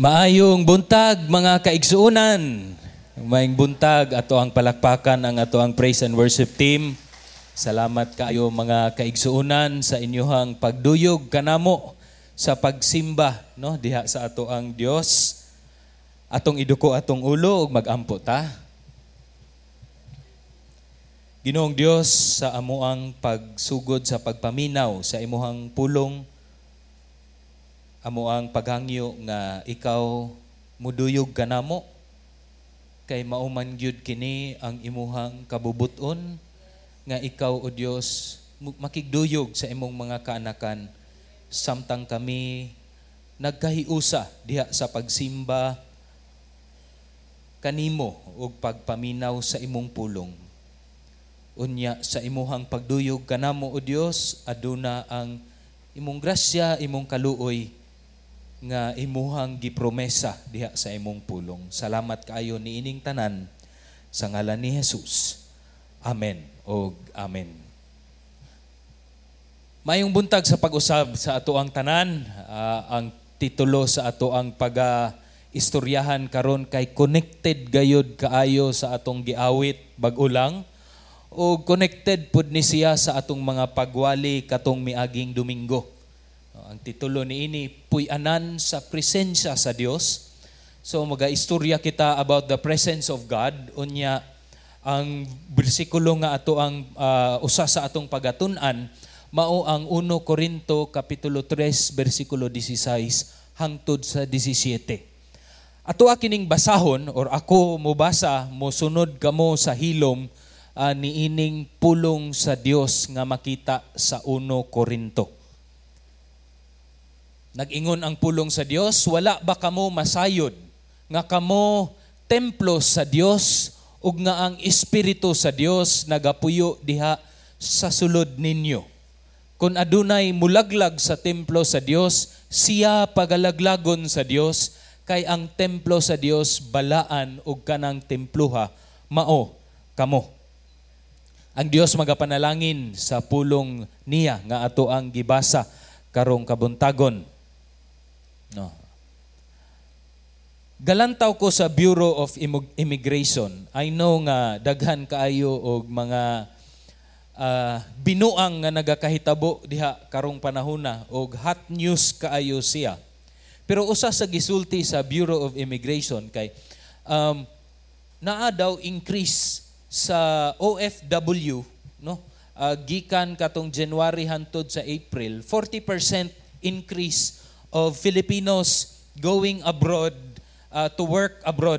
Maayong buntag, mga kaigsuonan. Maayong buntag. Ato ang palakpakan ang ato ang praise and worship team. Salamat kaayo, mga kaigsuonan, sa inyohang pagduyog kanamo sa pagsimba, no, diha sa ato ang Dios. Atong iduko atong ulo ug magampo ta. Ginoong Dios, sa amoang pagsugod sa pagpaminaw sa imuhang pulong, amo ang paghangyo nga ikaw muduyog kanamo kay mao man gyud kini ang imuhang kabubuton nga ikaw, O Dios, makigduyog sa imong mga kaanakan samtang kami nagkahiusa diha sa pagsimba kanimo ug pagpaminaw sa imong pulong. Unya sa imuhang pagduyog kanamo, O Dios, aduna ang imong grasya, imong kaluoy nga imuhang gipromesa diha sa imong pulong. Salamat kaayo niining tanan sa ngalan ni Jesus. Amen og amen. Mayong buntag sa pag-usab sa ato ang tanan. Ang titulo sa ato ang pag istoryahan karon kay connected gayud kaayo sa atong giawit bag-o lang o connected pud ni siya sa atong mga pagwali katong miaging Domingo. Ang titulo niini, "Puy-anan sa Presensya sa Dios." So maga-istorya kita about the presence of God. Unya ang bersikulo nga ato ang usa sa atong pagatun-an mao ang 1 Corinto kapitulo 3 bersikulo 16 hangtod sa 17. Ato kining basahon or ako mobasa, mosunod kamo sa hilom niining pulong sa Dios nga makita sa 1 Corinto. Nag-ingon ang pulong sa Dios, "Wala ba kamo masayod nga kamo templo sa Dios ug nga ang espiritu sa Dios nagapuyo diha sa sulod ninyo? Kung adunay mulaglag sa templo sa Dios, siya pagalaglagon sa Dios, kay ang templo sa Dios balaan ug kanang templuha mao kamo." Ang Dios magapanalangin sa pulong niya nga ato ang gibasa karong kabuntagon. No. Galantaw ko sa Bureau of Immigration. I know nga daghan kaayo og mga binuang nga nagakahitabo diha karong panahona og hot news kaayo siya. Pero usa sa gisulti sa Bureau of Immigration kay naa daw increase sa OFW, no, gikan katong January hantod sa April, 40% increase of Filipinos going abroad to work abroad.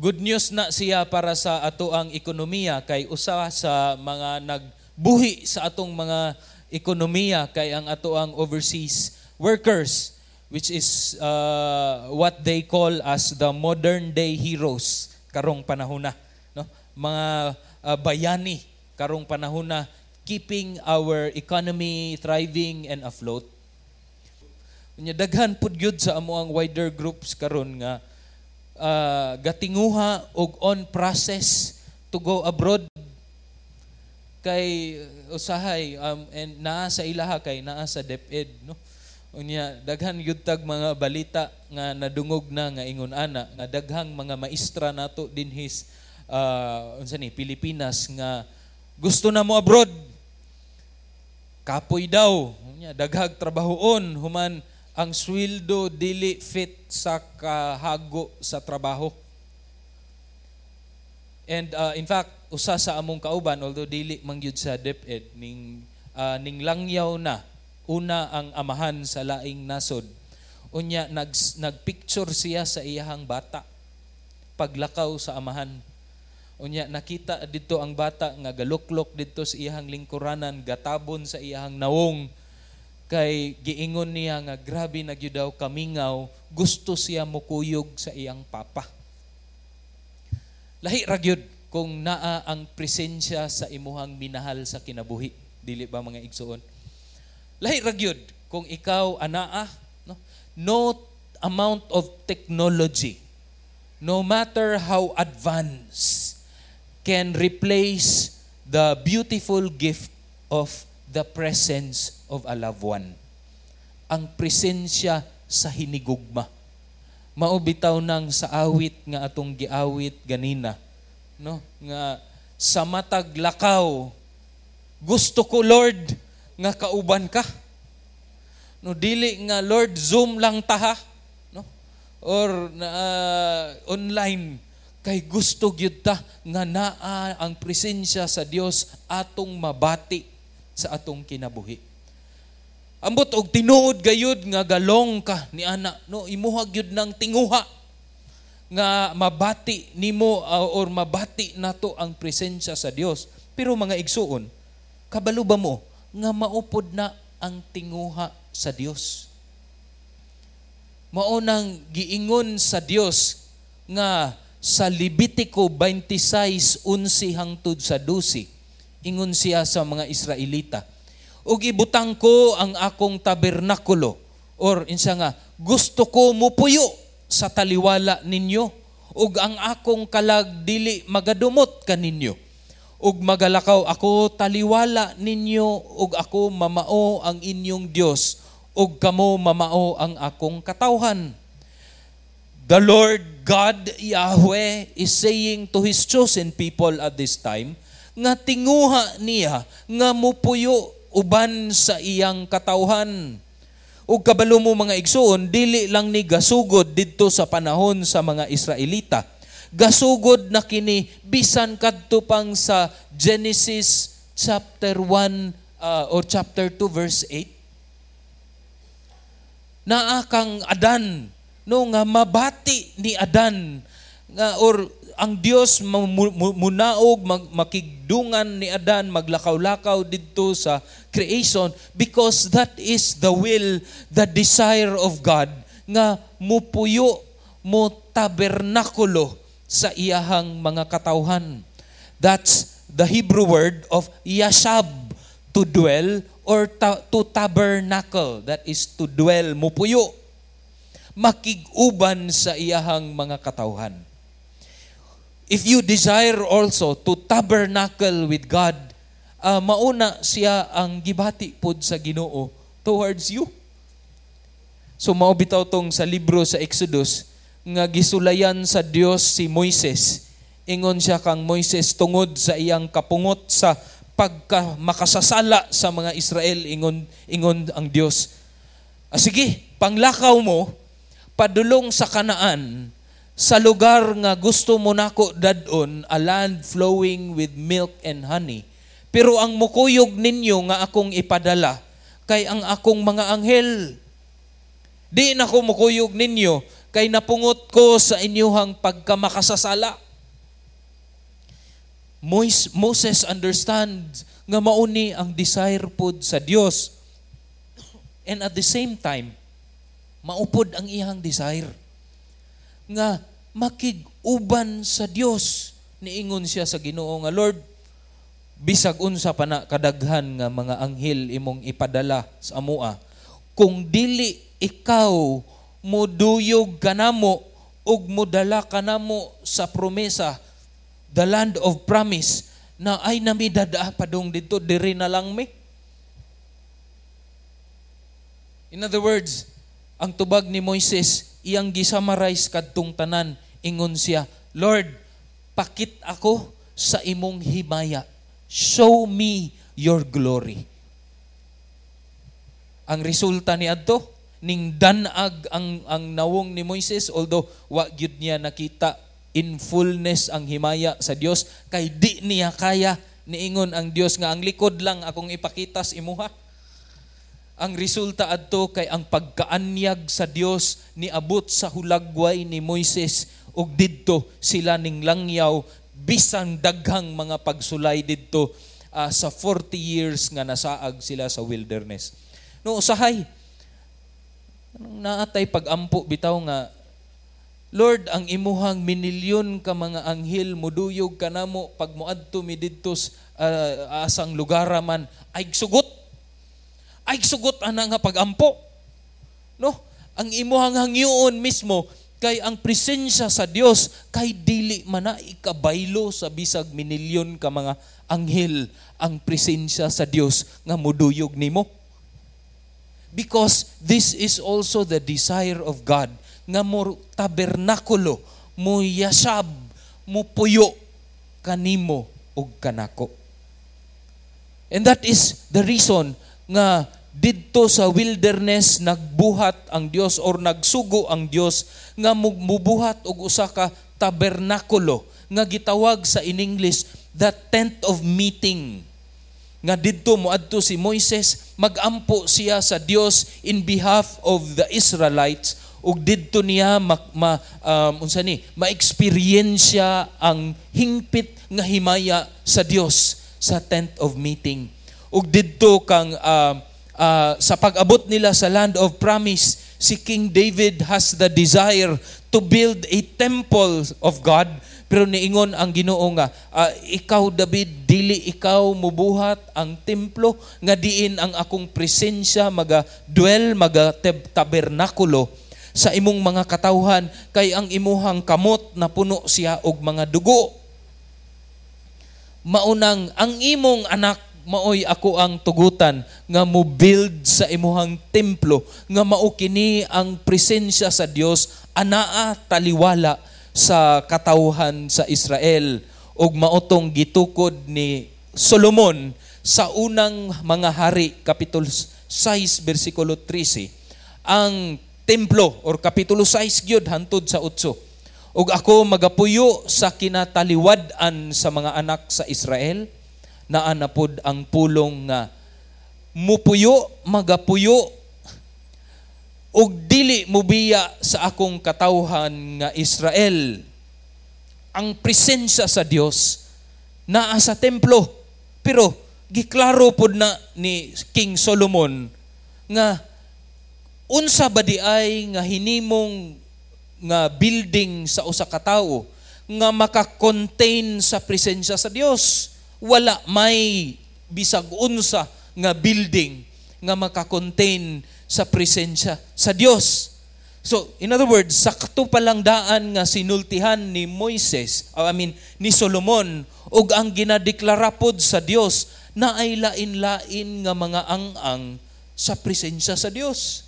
Good news na siya para sa ato ang ekonomiya kay usa sa mga nagbuhi sa atong mga ekonomiya kay ang ato ang overseas workers, which is what they call as the modern day heroes karong panahona, no, mga bayani karong panahona, keeping our economy thriving and afloat. Unya daghan pud gyud sa amo ang wider groups karon nga gatinguha og on process to go abroad kay usahay and naa sa ilaha kay naa sa DepEd, no. Unya daghan gyud tag mga balita nga nadungog na nga ingon ana nga daghang mga maestra nato dinhis unsa ni Pilipinas nga gusto na mo abroad. Kapoy daw. Unya daghag trabahoon, human ang sweldo dili fit sa kahago sa trabaho. And in fact, usa sa among kauban, although dili man gyud sa DepEd, ning langyaw na una ang amahan sa laing nasod. Unya nagpicture siya sa iyahang bata paglakaw sa amahan. Unya nakita didto ang bata nga galuklok didto sa iyahang lingkuranan, gatabon sa iyahang nawong, kay giingon niya nga grabe na gyud daw kamingaw, gusto siya mukuyog sa iyang papa. Lahi ra gyud kung naa ang presensya sa imuhang minahal sa kinabuhi, dili ba, mga igsuon? Lahi ra gyud kung ikaw anaa, no? No amount of technology, no matter how advanced, can replace the beautiful gift of the presence of a loved one. Ang presensya sa sa hinigugma. Mao bitaw nang sa awit nga atong giawit ganina, no, nga sa matag lakaw gusto ko, Lord, nga kauban ka. No, dili nga, "Lord, Zoom lang taha," no, or online, kay gusto gyud ta nga naa ang presensya sa Dios atong mabati sa atong kinabuhi. Ambot og tinuod gayud nga galong ka ni ana, no, imuha gyud ng tinguha nga mabati nimo or mabati nato ang presensya sa Dios. Pero mga igsuon, kabalo ba mo nga maupod na ang tinguha sa Dios? Mao nang giingon sa Dios nga sa Levitico 26:11 hangtod sa 12, ingon siya sa mga Israelita, "Ug ibutang ko ang akong tabernakulo," or insa nga, "gusto ko mupuyo sa taliwala ninyo, ug ang akong kalag dili magadumot kaninyo. Ug magalakaw ako taliwala ninyo, ug ako mamao ang inyong Dios, ug kamo mamao ang akong katawhan." The Lord God Yahweh is saying to His chosen people at this time nga tinguha niya nga mupuyo uban sa iyang katawhan. Ug kabalo mo, mga igsuon, dili lang ni gasugod didto sa panahon sa mga Israelita. Gasugod na kini bisan kadto pang sa Genesis chapter 1 or chapter 2 verse 8. Naa kang Adan, no, nga mabati ni Adan nga or ang Dios munaog makigdungan ni Adan, maglakaw-lakaw didto sa creation, because that is the will, the desire of God nga mupuyo, mo tabernakulo sa iyahang mga katawhan. That's the Hebrew word of yashab, to dwell or to tabernacle, that is to dwell, mupuyo, makig-uban sa iyahang mga katawhan. If you desire also to tabernacle with God, mauna siya ang gibati pod sa Ginoo towards you. So mao bitaw tong sa libro sa Exodus nga gisulayan sa Dios si Moises. Ingon siya kang Moises tungod sa iyang kapungot sa pagka makasasala sa mga Israel, ingon ang Dios, "Ah, sige, panglakaw mo padulong sa Kanaan, sa lugar nga gusto mo nako dadon, a land flowing with milk and honey. Pero ang mukuyog ninyo nga akong ipadala kay ang akong mga anghel. Di na ko mukuyog ninyo kay napungot ko sa inyuhang pagkamakasasala." Moses understands nga mauni ang desire pod sa Dios. And at the same time, maupod ang iyang desire nga makig-uban sa Dios. Niingon siya sa Ginoo nga, "Lord, bisag unsa pa na kadaghan nga mga anghel imong ipadala sa amoa, kung dili ikaw moduyog kanamo ug modala kanamo sa promesa, the land of promise, na ay nami dadaa padung didto, diri na lang mi." In other words, ang tubag ni Moises, iyang gisummarize kadtong tanan, ingon siya, "Lord, pakit ako sa imong himaya. Show me your glory." Ang resulta ni adto, ning danag ang nawong ni Moises, although wa gyud niya nakita in fullness ang himaya sa Dios kay di niya kaya. Niingon ang Dios nga ang likod lang akong ipakita sa imuha. Ang resulta adto kay ang pagkaanyag sa Dios niabot sa hulagway ni Moises ug didto sila ning langyaw bisan daghang mga pagsulay didto sa 40 years nga nasaag sila sa wilderness. No, usahay naatay pagampo bitaw nga, "Lord, ang imuhang minilyon ka mga anghel muduyog kanamo pag moadto mi didto asang lugar man," ay sugot. Ay sugot ana nga pagampo. No? Ang imuhang hangyoon mismo kay ang presensya sa Dios, kay dili man na ikabaylo sa bisag minilyon ka mga anghel ang presensya sa Dios nga muduyog nimo. Because this is also the desire of God nga mo tabernakulo, mo yasab, mo puyo kanimo ug kanako. And that is the reason nga didto sa wilderness nagbuhat ang Dios or nagsugo ang Dios nga mubuhat og usa ka tabernakulo nga gitawag sa in English the tent of meeting, nga didto moadto si Moises, magampo siya sa Dios in behalf of the Israelites, ug didto niya ma, ma unsa ni, ma-eksperyensya ang hingpit nga himaya sa Dios sa tent of meeting. Ug didto kang sa pag-abot nila sa land of promise, si King David has the desire to build a temple of God, pero niingon ang Ginoo nga, "Ikaw, David, dili ikaw mubuhat ang templo nga diin ang akong presensya maga dwell, maga tabernakulo sa imong mga katawhan, kay ang imuhang kamot napuno siya og mga dugo. Maunang ang imong anak maoy ako ang tugutan nga mo build sa imuhang templo nga mao kini ang presensya sa Dios anaa taliwala sa katawhan sa Israel." Ug mao tong gitukod ni Solomon sa Unang Mga Hari kapitulo 6 bersikulo 13 ang templo, or kapitulo 6 gyud hantod sa 8. "Ug ako magapuyo sa kinataliwad-an sa mga anak sa Israel." Naa na pod ang pulong nga mupuyo, magapuyo ug dili mubiya sa akong katawhan nga Israel. Ang presensya sa Dios naa sa templo. Pero giklaro pod na ni King Solomon nga unsa ba di ay nga hinimong nga building sa usa ka tawo nga maka-contain sa presensya sa Dios? Wala may bisag unsa nga building nga maka-contain sa presensya sa Dios. So, in other words, sa kato pa lang daan nga sinultihan ni Moises, I mean, ni Solomon, ug ang ginadeklara pod sa Dios na ay lain-lain nga mga ang-ang sa presensya sa Dios.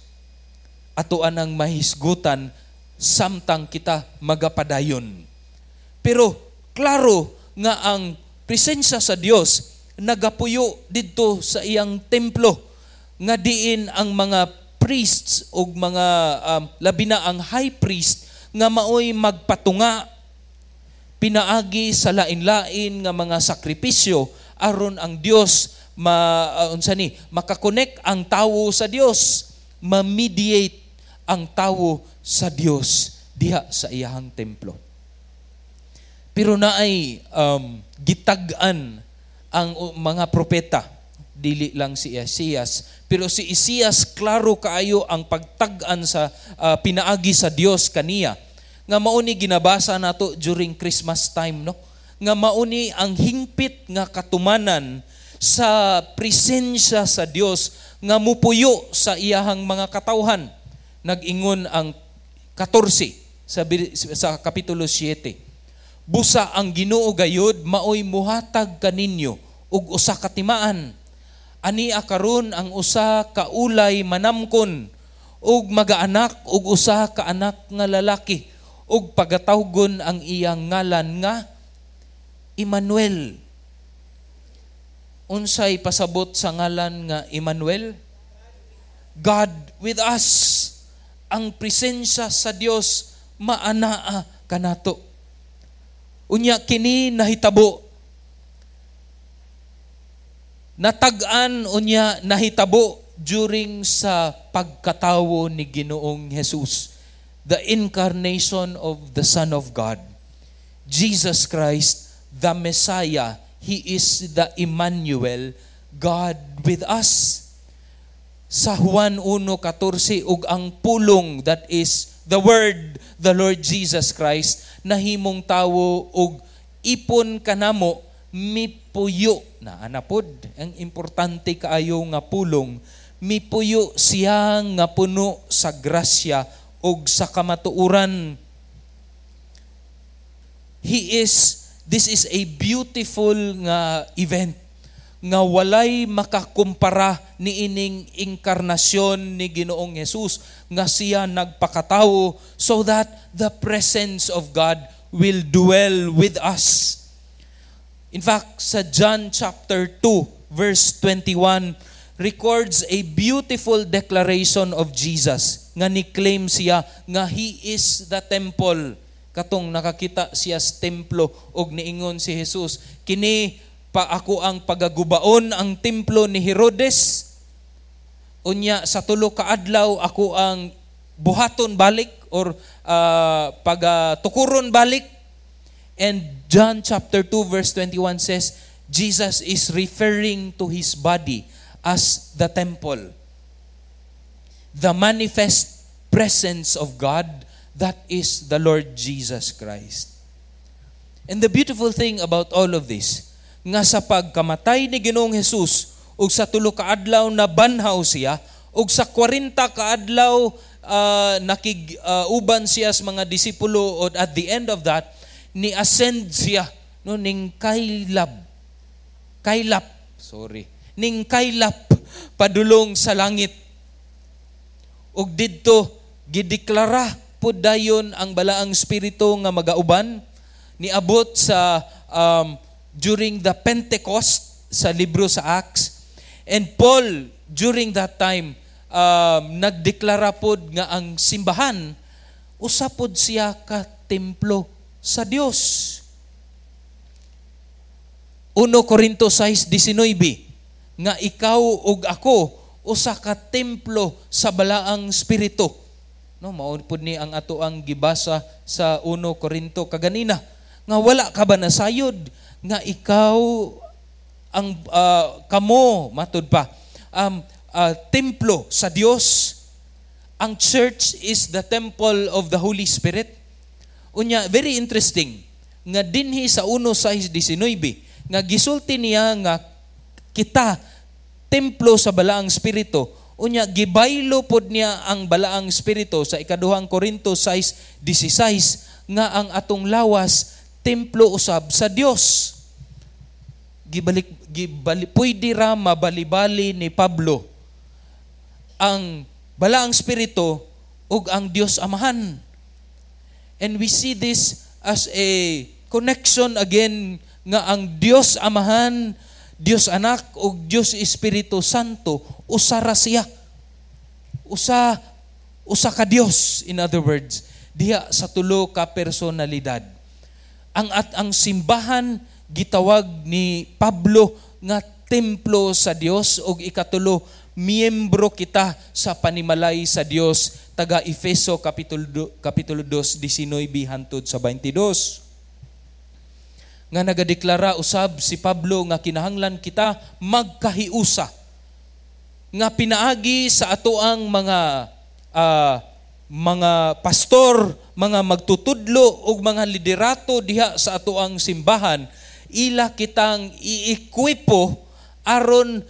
Ato anang mahisgutan samtang kita magapadayon. Pero klaro nga ang presensya sa Dios nagapuyo didto sa iyang templo nga diin ang mga priests ug mga labi na ang high priest nga maoy magpatunga pinaagi sa lain-lain nga mga sakripisyo aron ang Dios ma unsa ni, makakonect ang tawo sa Dios, ma-mediate ang tawo sa Dios diha sa iyahang templo. Pero naay gitag-an ang mga propeta, dili lang si Isaias, pero si Isaias klaro kaayo ang pagtag-an sa pinaagi sa Dios kaniya nga mao ni ginabasa nato during Christmas time, no, nga mao ni ang hingpit nga katumanan sa presensya sa Dios nga mupuyo sa iyahang mga katawhan. Nag-ingon ang 14 sa kapitulo 7, "Busa ang Ginoo gayud maoy muhatag kaninyo og usa ka timaan. Ania karon ang usa ka ulay manamkon ug magaanak og usa ka anak nga lalaki, ug pagatawgon ang iyang ngalan nga Emmanuel." Unsay pasabot sa ngalan nga Emmanuel? God with us. Ang presensya sa Dios maanaa kanato. Unya kini nahitabo, natag-an unya nahitabo during sa pagkatawo ni Ginoong Jesus, the incarnation of the Son of God, Jesus Christ, the Messiah. He is the Emmanuel, God with us. Sa Juan 1:14, "Ug ang pulong," that is the Word, the Lord Jesus Christ, "nahimong tawo ug ipon kanamo, mipuyo." Na anapod ang importante kaayo nga pulong, "mipuyo siya nga puno sa grasya ug sa kamatuoran." He is This is a beautiful nga event Nga walay makakumpara niining inkarnasyon ni Ginoong Jesus nga siya nagpakatawo so that the presence of God will dwell with us. In fact, sa John chapter 2 verse 21 records a beautiful declaration of Jesus nga ni-claim siya nga he is the temple. Katong nakakita siya sa templo og niingon si Jesus, "Kini pa ako ang pagagubaon ang templo ni Herodes, unya sa 3 ka adlaw ako ang buhaton balik or pagatukuron balik." And John chapter 2 verse 21 says Jesus is referring to his body as the temple, the manifest presence of God, that is the Lord Jesus Christ. And the beautiful thing about all of this, nga sa pagkamatay ni Ginoong Jesus ug sa 3 ka adlaw na banhaw siya ug sa 40 ka adlaw nakig uban siya sa mga disipulo, at the end of that ni ascend siya, no, ning kaylab kaylap, sorry, ning kaylap padulong sa langit. Ug didto gideklara pud dayon ang Balaang Espiritu nga magauban, niabot sa during the Pentecost sa libro sa Acts. And Paul during that time nagdeklara pod nga ang simbahan usa pod siya ka templo sa Dios. 1 Corinto 6:19 nga ikaw ug ako usa ka templo sa Balaang Espiritu. No, mao pud ni ang ato ang gibasa sa 1 Corinto kaganina nga wala ka ba nasayod nga ikaw ang kamo matud pa templo sa Dios? Ang church is the temple of the Holy Spirit. Unya, very interesting nga dinhi sa 1:19 nga gisulti niya nga kita templo sa Balaang Espiritu. Unya gibaylo pod niya ang Balaang Espiritu sa ikaduhang Korinto 6:16 nga ang atong lawas templo usab sa Dios. Gibalik gibalik, pwede ra mabalibali ni Pablo ang Balaang Espiritu ug ang Dios Amahan. And we see this as a connection again nga ang Dios Amahan, Dios Anak ug Dios Espiritu Santo usa ra siya. Usa usa ka Dios, in other words, diha sa tulo ka personalidad. Ang at ang simbahan gitawag ni Pablo nga templo sa Dios, ug ikatulo, miyembro kita sa panimalay sa Dios, taga Efeso kapitulo 2, 19 hantod sa 22, nga nagadeklara usab si Pablo nga kinahanglan kita magkahiusa nga pinaagi sa atoang mga pastor, mga magtutudlo ug mga liderato diha sa atoang simbahan, ila kitang iekwipo aron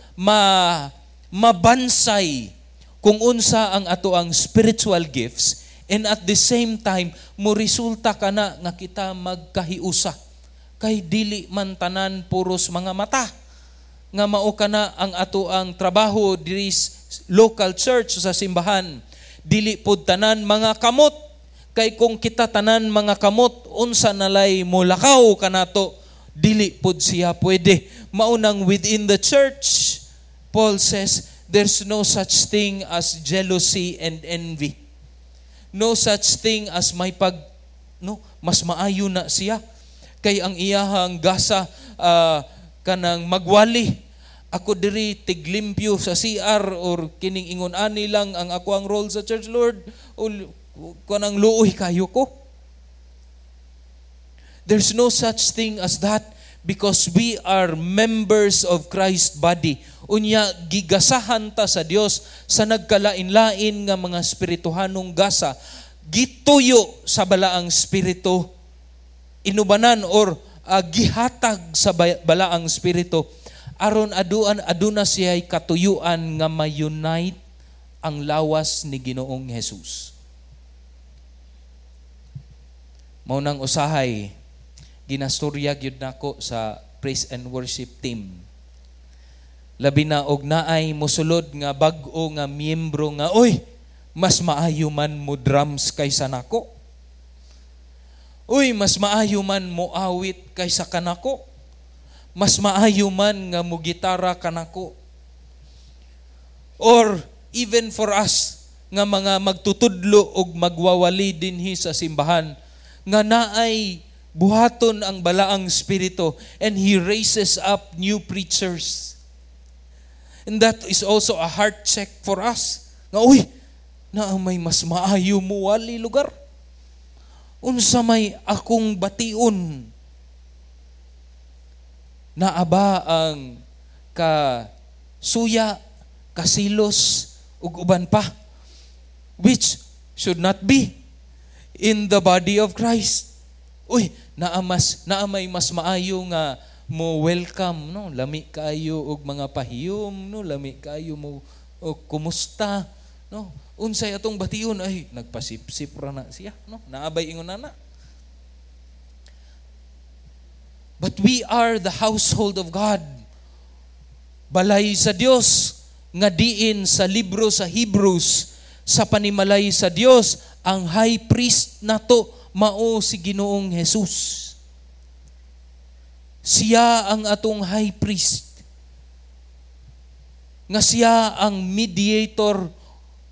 mabansay kung unsa ang atoang spiritual gifts, and at the same time mo resulta kana nga kita magkahiusa kay dili man tanan puros mga mata. Nga mao kana ang atoang trabaho diri local church, sa simbahan. Dili pud tanan mga kamot, kay kung kita tanan mga kamot, unsa nalay molakaw kanato? Dili pud siya pwede. Maunang within the church, Paul says there's no such thing as jealousy and envy, no such thing as may pag, no, mas maayo na siya kay ang iyahang gasa kanang magwali, ako diri tiglimpyo sa CR or kining ingon ani lang ang ako ang role sa church, Lord, o kanang luoy kayo ko. There's no such thing as that because we are members of Christ's body. Unya gigasahan ta sa Dios sa nagkalain-lain nga mga espirituhanong gasa, gituyo sa Balaang Espiritu, inubanan or gihatag sa Balaang Espiritu aron aduan aduna siya katuyuan nga ma-unite ang lawas ni Ginoong Jesus. Mao nang usahay ginastorya gyud nako sa praise and worship team. Labi na og naay mosulod nga bag-o nga miyembro nga, "Oy, mas maayo man mo drums kaysa nako. Uy, mas maayo man mo awit kaysa kanako. Mas maayo man nga mo gitara kanako." Or even for us nga mga magtutudlo og magwawali dinhi sa simbahan nga naay buhaton ang Balaang Espiritu and He raises up new preachers. And that is also a heart check for us. Nga, "Uy, naa may mas maayo mo wali lugar. Unsa may akong bation? Naa ba ang ka suya, kasilos, ug uban pa?" Which should not be in the body of Christ. "Uy, naa may mas maayo nga mo welcome, no? Lami kaayo og mga pahiyom, no? Lami kaayo mo o kumusta, no? Unsay atong bation? Ay, nagpasipsip ra na siya, no? Naa bay ingon ana?" But we are the household of God. Balay sa Dios nga diin sa libro sa Hebrews, sa panimalay sa Dios, ang high priest nato mao si Ginoong Jesus. Siya ang atong high priest. Nga siya ang mediator.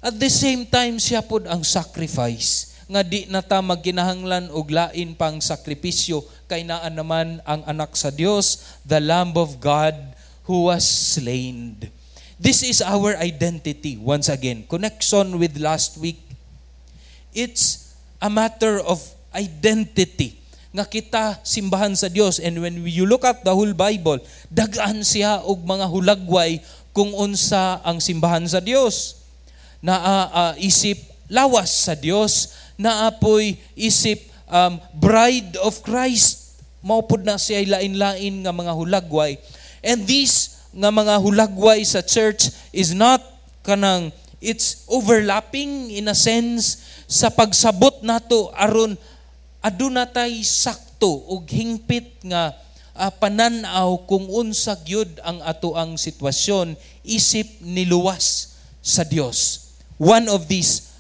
At the same time, siya pod ang sacrifice. Nga di na ta magkinahanglan og lain pang sakripisyo kay naa naman ang anak sa Dios, the Lamb of God who was slain. This is our identity. Once again, connection with last week. It's a matter of identity nga kita simbahan sa Dios, and when you look at the whole Bible, dagan siya og mga hulagway kung unsa ang simbahan sa Dios. Naa isip lawas sa Dios, naa poy isip bride of Christ. Mao pud na siya lain-lain nga mga hulagway. And these nga mga hulagway sa church is not kanang, it's overlapping in a sense sa pagsabot nato aron aduna tay sakto ug hingpit nga panan-aw kung unsa gyud ang atoang sitwasyon isip niluwas sa Dios. One of these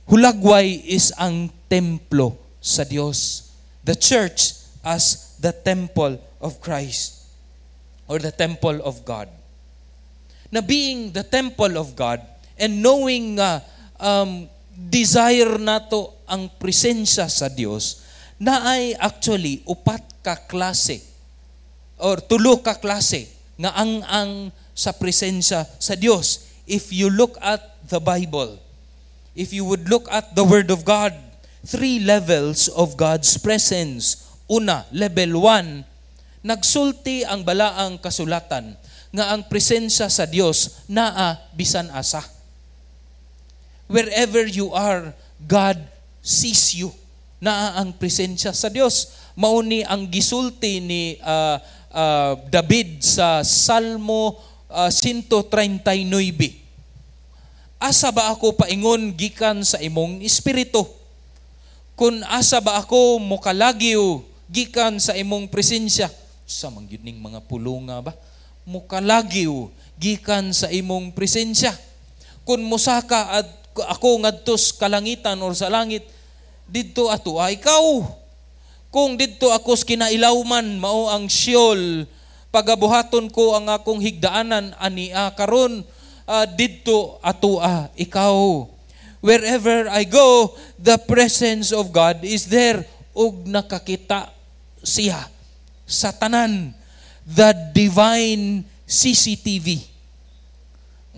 hulagway is ang templo sa Dios. The church as the temple of Christ or the temple of God. Na being the temple of God and knowing nga desire nato ang presensya sa Dios, naay actually upat ka klase or tulo ka klase nga ang sa presensya sa Dios. If you look at the Bible, if you would look at the Word of God, three levels of God's presence. Una, level 1, nagsulti ang Balaang Kasulatan nga ang presensya sa Dios naa bisan asa. Wherever you are, God sees you. Naa ang presensya sa Dios. Mao ni ang gisulti ni David sa Salmo 139. "Asa ba ako paingon gikan sa imong espiritu? Kun asa ba ako mokalagyo gikan sa imong presensya?" Sa man gyud ning mga pulunga ba? "Mokalagyo gikan sa imong presensya. Kung mosaka at ako ngadto sa kalangitan or sa langit, didto ato ay ikaw. Kung didto ako sa kinailawman, mao ang Sheol, pagabuhaton ko ang akong higdaanan ania karon, didto ato ikaw." Wherever I go, the presence of God is there ug nakakita siya sa tanan. The divine CCTV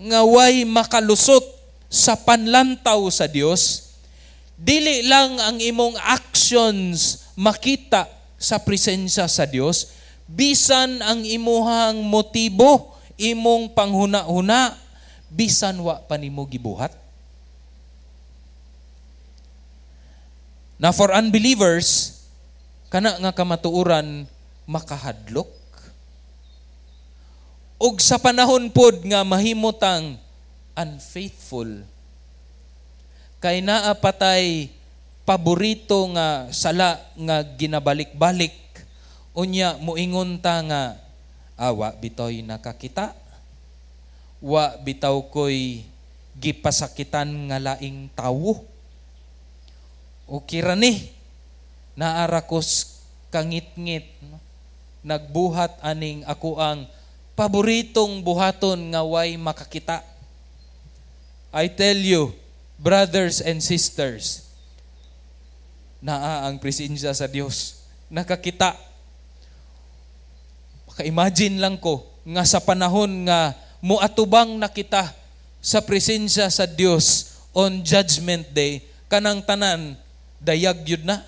nga way makalusot sa panlantaw sa Dios. Dili lang ang imong actions makita sa presensya sa Dios, bisan ang imuhang motibo, imong panghuna-huna, bisan wa pa nimo gibuhat. Na for unbelievers, kana nga kamatuoran makahadlok. Ug sa panahon pod nga mahimutang unfaithful, kay naa patay paborito nga sala nga ginabalik-balik, unya muingon ta nga Ah, wa bitoy nakakita. Wa bitaw ko'y gipasakitan nga laing tawo. Okay ra ni. Naa ra ko's kangit-ngit. No? Nagbuhat aning ako ang paboritong buhaton nga way makakita. I tell you, brothers and sisters, naa ang presensya sa Dios. Nakakita. Maka-imagine lang ko nga sa panahon nga muatubang na kita sa presensya sa Dios on Judgment Day, kanang tanan dayag yun na.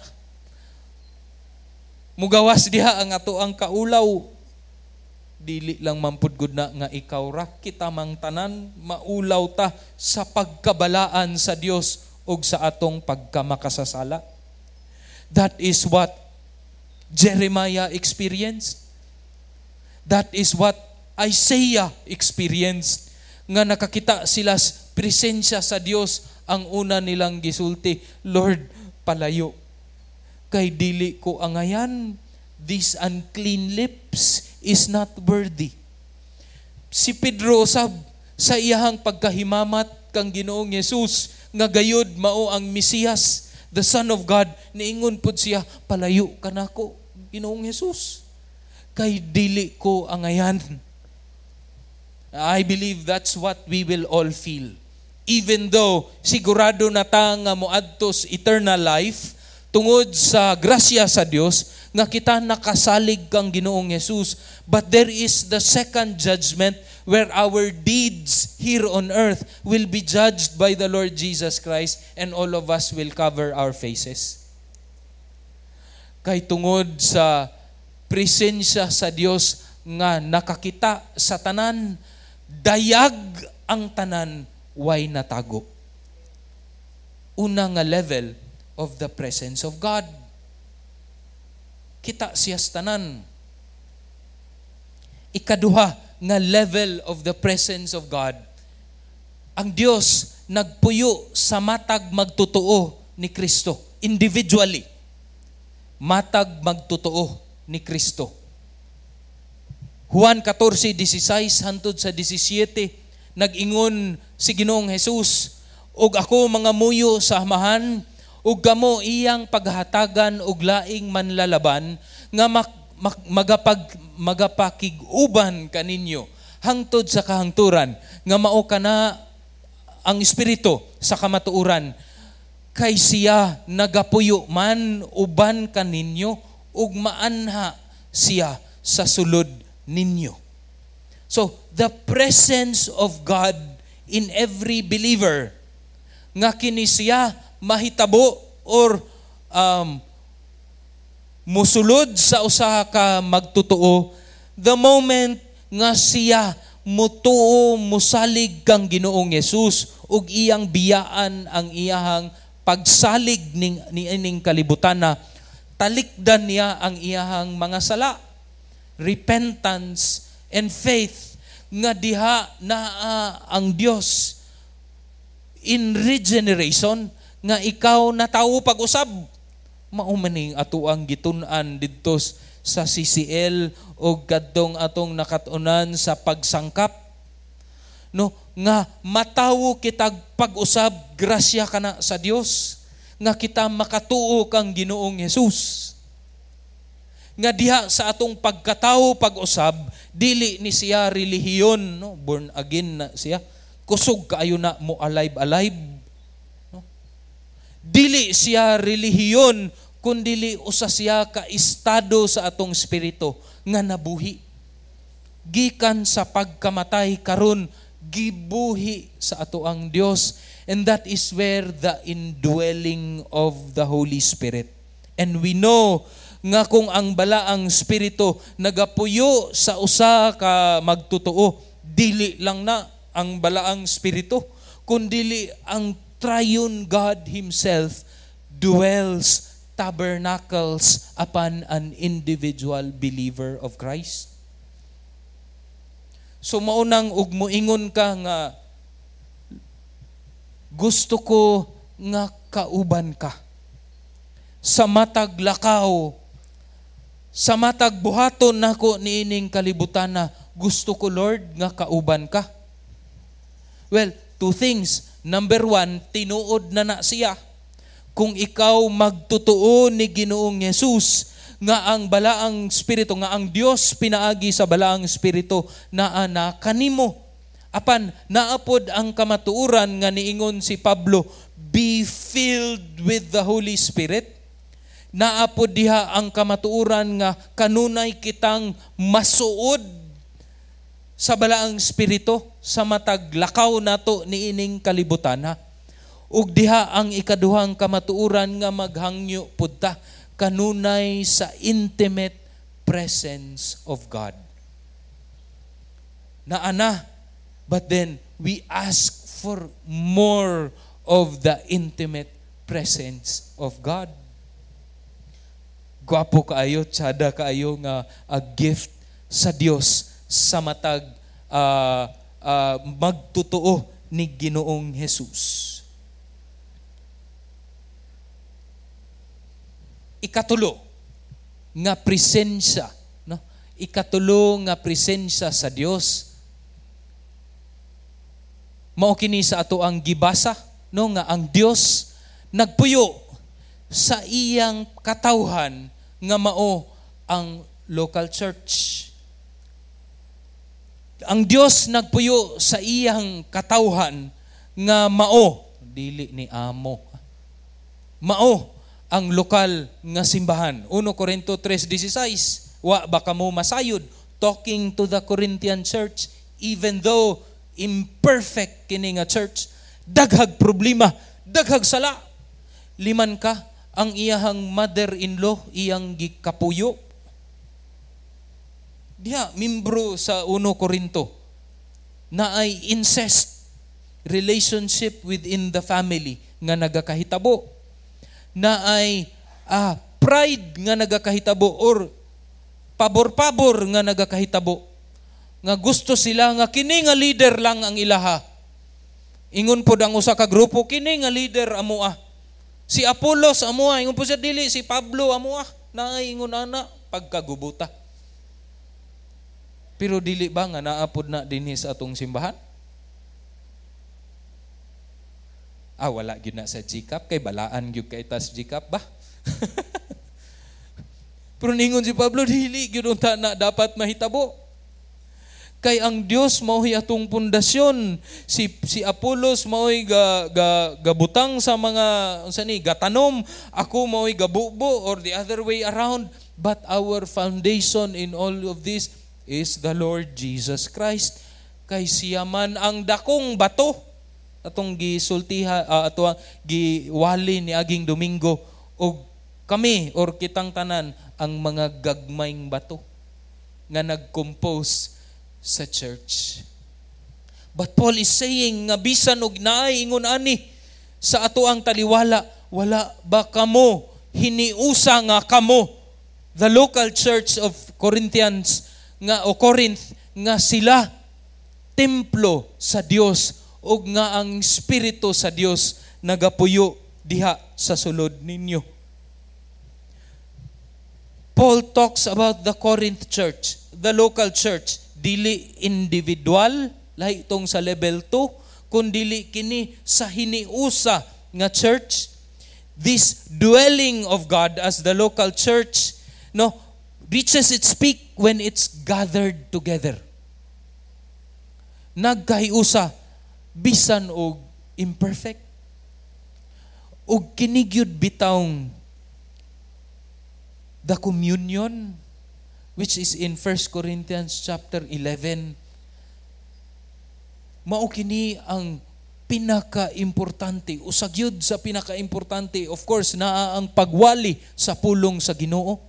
Mugawas diha ang ato ang kaulaw. Dili lang mampud gud na nga ikaw ra, kita mang tanan maulaw ta sa pagkabalaan sa Dios ug sa atong pagkamakasasala. That is what Jeremiah experienced. That is what Isaiah experienced. Nga nakakita sila presensya sa Dios, ang una nilang gisulti, "Lord, palayo. Kay dili ko angayan, these unclean lips is not worthy." Si Pedro sab sa iyahang pagkahimamat kang Ginoong Yesus nga gayud mao ang Mesiyas, the Son of God, niingon pud siya, "Palayo ka nako, Ginoong Yesus. Kay dili ko angayan." I believe that's what we will all feel. Even though sigurado na ta nga moadto sa eternal life tungod sa grasya sa Dios nga kita nakasalig kang Ginoong Yesus, but there is the second judgment where our deeds here on earth will be judged by the Lord Jesus Christ and all of us will cover our faces. Kay tungod sa presensya sa Dios nga nakakita sa tanan, dayag ang tanan, way natago. Una nga level of the presence of God. Kita siya sa tanan. Ikaduha nga level of the presence of God. Ang Dios nagpuyo sa matag magtotoo ni Kristo individually. Matag magtotoo ni Kristo. Juan 14:16 hantod sa 17, nag-ingon si Ginoong Jesus, "Ug ako mangamuyo sa Amahan ug kamo iyang paghatagan og laing manlalaban nga magapakig-uban kaninyo hangtod sa kahangturan, nga mao kana ang Espiritu sa kamatuoran, kay siya nagapuyo man uban kaninyo ug maanha siya sa sulod ninyo." So, the presence of God in every believer nga kini siya mahitabo or musulod sa usa ka magtotoo the moment nga siya mutuo, musalig kang Ginoong Yesus ug iyang biyaan ang iyahang pagsalig ning niining kalibutan na talikdan niya ang iyahang mga sala, repentance and faith, nga diha naa ang Dios in regeneration nga ikaw natawo pag-usab. Mao maning ato ang gitun-an didto sa CCL o kadtong atong nakat-unan sa pagsangkap, no, nga matawo kitag pag-usab, grasya kana sa Dios nga kita makatuo kang Ginoong Hesus, nga diha sa atong pagkatawo pag-usab, dili ni siya relihiyon, no, born again na siya, kusog kaayo na mo alive alive, no? Dili siya relihiyon kundili usa siya ka estado sa atong espiritu nga nabuhi gikan sa pagkamatay, karon gibuhi sa ato ang Dios, and that is where the indwelling of the Holy Spirit. And we know nga kung ang balaang espiritu nagapuyo sa usa ka magtotoo, dili lang na ang balaang espiritu kundili ang triune God himself dwells, tabernacles upon an individual believer of Christ. So maunang ug moingon ka nga gusto ko nga kauban ka sa matag lakaw Sa matag buhaton nako niining kalibutana, gusto ko, Lord, nga kauban ka. Well, two things. Number one, tinuod na na siya. Kung ikaw magtotoo ni Ginoong Jesus, nga ang Balaang Espiritu, nga ang Dios pinaagi sa Balaang Espiritu naa na kanimo. Apan naapod ang kamatuoran nga niingon si Pablo, "Be filled with the Holy Spirit." Naapod diha ang kamatuoran nga kanunay kitang masuod sa Balaang Espiritu sa matag lakaw nato niining kalibutan, ha. Ug diha ang ikaduhang kamatuoran nga maghangyo pud ta kanunay sa intimate presence of God. Naana, but then we ask for more of the intimate presence of God. Gwapo kaayo, tsada kaayo nga a gift sa Dios sa matag magtotoo ni Ginoong Jesus. Ikatulo nga presensya, no? Ikatulo nga presensya sa Dios mao kini sa ato ang gibasa, no, nga ang Dios nagpuyo sa iyang katawhan nga mao ang local church. Ang Dios nagpuyo sa iyang katawhan nga mao, dili ni amo, mao ang lokal nga simbahan. 1 Corinto 3:16, "Wa ba kamo masayod?" Talking to the Corinthian church, even though imperfect kini nga church, daghag problema, daghag sala. Liman ka ang iyahang mother-in-law iyang gikapuyo. Diha, membro sa 1 Corinto na ay incest relationship within the family nga nagakahitabo, na ay pride nga nagakahitabo or pabor-pabor nga nagakahitabo, nga gusto sila nga kini nga leader lang ang ilaha. Ingon pod ang usa ka grupo, kini nga leader amoa. Si Apollos amoa, ingon po siya, dili, si Pablo amoa. Naay ingon ana pagkagubuta. Pero dili ba nga naapod na dinhi sa atong simbahan? Wala gyud na sa GCAP kay balaan gyud kay tas GCAP ba? Pero ningon si Pablo, dili gyud unta na dapat mahitabo. Kay ang Dios mao'y atong pundasyon. Si Apollos mao'y ga, ga, gabutang sa mga unsa ni gatanom, ako mao'y gabubo or the other way around, but our foundation in all of this is the Lord Jesus Christ. Kay siya man ang dakong bato atong gisultiha, ato ang giwali ni aging Domingo, og kami or kitang tanan ang mga gagmayng bato nga nag-compose sa church. But Paul is saying nga bisan og naay ingon ani sa ato ang taliwala, wala ba kamo hiniusa nga kamo, the local church of Corinthians nga o Corinth, nga sila templo sa Dios ug nga ang Espiritu sa Dios nagapuyo diha sa sulod ninyo? Paul talks about the Corinth church, the local church, dili individual, lahi itong sa level 2, kundili kini sa hiniusa nga church. This dwelling of God as the local church, no, reaches its peak when it's gathered together. Nagkahiusa bisan og imperfect. Og kini gyud bitawng the communion, which is in 1 Corinthians chapter 11, mao kini ang pinaka-importante, usa gyud sa pinaka-importante. Of course, naa ang pagwali sa pulong sa Ginoo.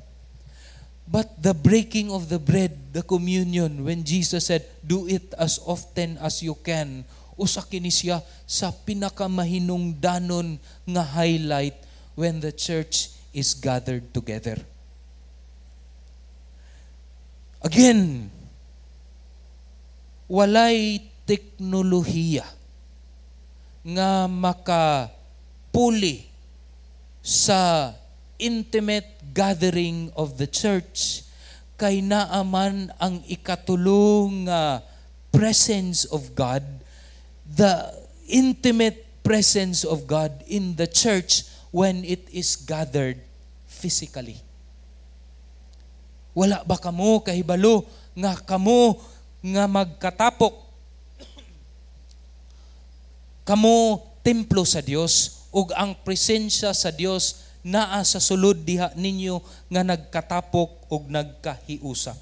But the breaking of the bread, the communion, when Jesus said, "Do it as often as you can," usa kini siya sa pinakamahinungdanon nga highlight when the church is gathered together. Again, walay teknolohiya nga makapuli sa intimate gathering of the church kay naaman ang ikatulo nga presence of God, the intimate presence of God in the church when it is gathered physically. Wala ba kamo kahibalo nga kamo nga magkatapok, kamo templo sa Dios ug ang presensya sa Dios naa sa sulod diha ninyo nga nagkatapok ug nagkahiusa,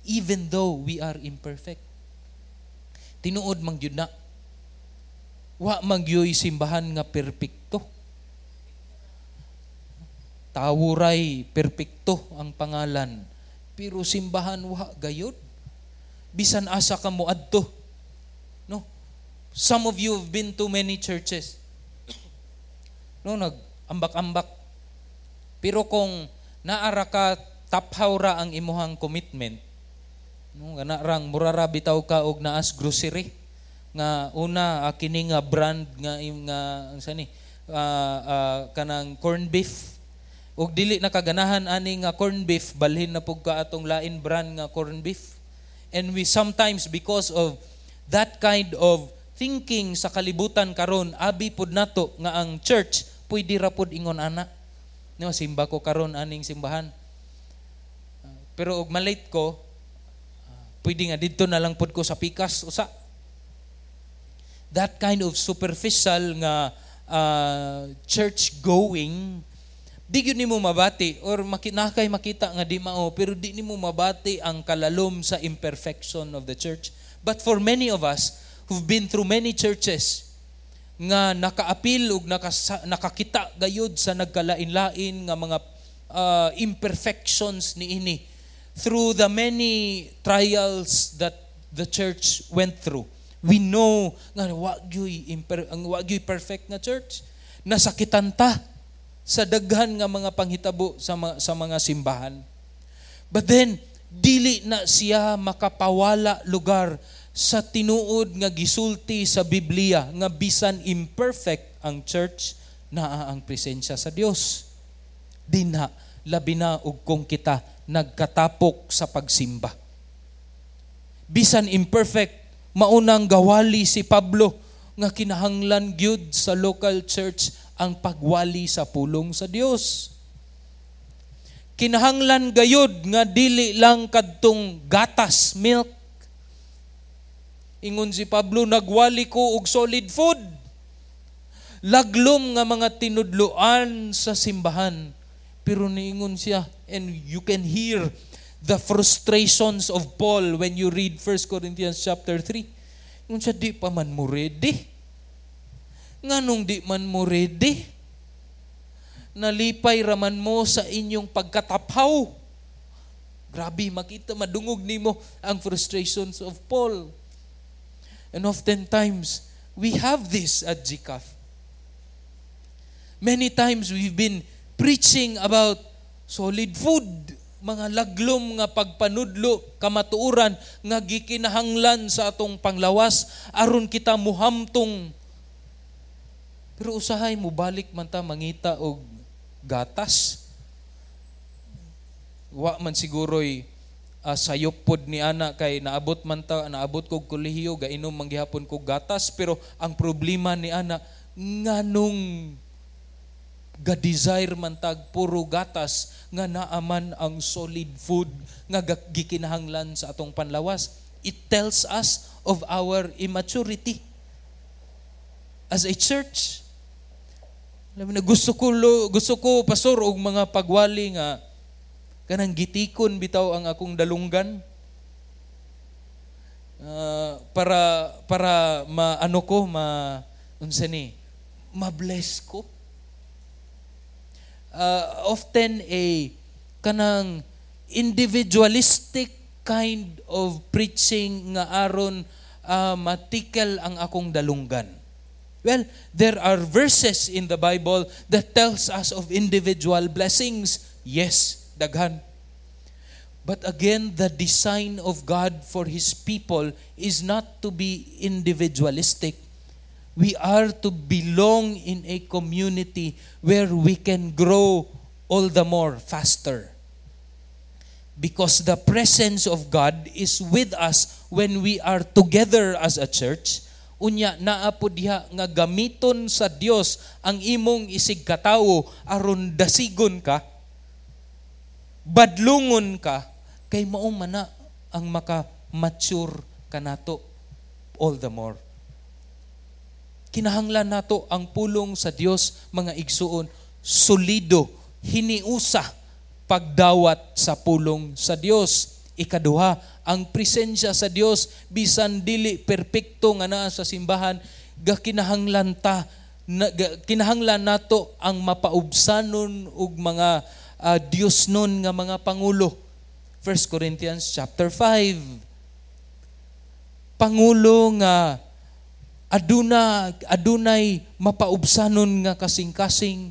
even though we are imperfect? Tinuod man gyud na, wa man gyuy simbahan nga perpekto. Tawo ray perpekto ang pangalan, pero simbahan wa gayod. Bisan asa ka mo adto, no? Some of you have been to many churches, no? Nag ambak-ambak, pero kung naara ka, taphaw ra ang imuhang commitment, no? Kana rang mura ra bitaw ka og naas grocery nga una, kini nga brand nga ang sani, kanang corned beef, ug dili na kaganahan ani nga corned beef, balhin na pug ka atong lain brand nga corned beef. And we sometimes, because of that kind of thinking sa kalibutan karon, abi pud nato nga ang church pwede ra pud ingon ana, no? Simba ko karon aning simbahan, pero og malate ko, pwede nga didto na lang pud ko sa pikas usa. That kind of superficial nga church going, di gyud nimo mabati or nakay makita nga di mao, pero di nimo mabati ang kalalom sa imperfection of the church. But for many of us who've been through many churches nga nakaapil ug nakakita gayud sa nagkalain-lain nga mga imperfections niini through the many trials that the church went through, we know nga ang wa gyuy perfect nga church. Nasakitan ta sa daghan nga mga panghitabo sa mga simbahan. But then dili na siya makapawala lugar sa tinuod nga gisulti sa Biblia nga bisan imperfect ang church, naa ang presensya sa Dios dinha, labi na og kung kita nagkatapok sa pagsimba. Bisan imperfect, maunang gawali si Pablo nga kinahanglan gyud sa local church ang pagwali sa pulong sa Dios. Kinahanglan gayud nga dili lang kadtong gatas, milk. Ingon si Pablo, "Nagwali ko og solid food." Laglom nga mga tinudloan sa simbahan. Pero niingon siya, and you can hear the frustrations of Paul when you read 1 Corinthians chapter 3. Ingon siya, "Di pa man mo ready. Nganong di man mo ready? Nalipay raman mo sa inyong pagkataphaw." Grabe, makita, madungog nimo ang frustrations of Paul. And oftentimes, we have this at GCAF. Many times we've been preaching about solid food, mga laglom nga pagpanudlo, kamatuoran nga gikinahanglan sa atong panglawas aron kita muhamtong. Pero usahay mo balik man ta mangita og gatas. Wa man siguro'y sayop pod ni ana kay naabot man ta, naabot kog kolehiyo, gainom man gihapon kog gatas, pero ang problema ni ana, nganong ga-desire man tag puro gatas nga naaman ang solid food nga gikinahanglan sa atong panlawas? It tells us of our immaturity as a church. Alam mo na, gusto ko, pastor, og mga pagwali nga kanang gitikon bitaw ang akong dalunggan. Para maano ko, ma unsa ni, ma-bless ko. Often a kanang individualistic kind of preaching nga aron matikel ang akong dalunggan. Well, there are verses in the Bible that tells us of individual blessings. Yes, daghan. But again, the design of God for His people is not to be individualistic. We are to belong in a community where we can grow all the more faster. Because the presence of God is with us when we are together as a church. Unya naa po diha nga gamiton sa Dios ang imong isig katawo aron dasigon ka, badlungon ka, kay mao man na ang maka-mature kanato all the more. Kinahanglan nato ang pulong sa Dios, mga igsuon, solido, hiniusa pagdawat sa pulong sa Dios. Ikaduha, ang presensya sa Dios bisan dili perpekto nga naa sa simbahan, gakinahanglan ta na, kinahanglan nato ang mapaubsanon og mga Dios nun nga mga pangulo. 1 Corinthians chapter 5. Pangulo nga adunay mapaubsanon nga kasing-kasing,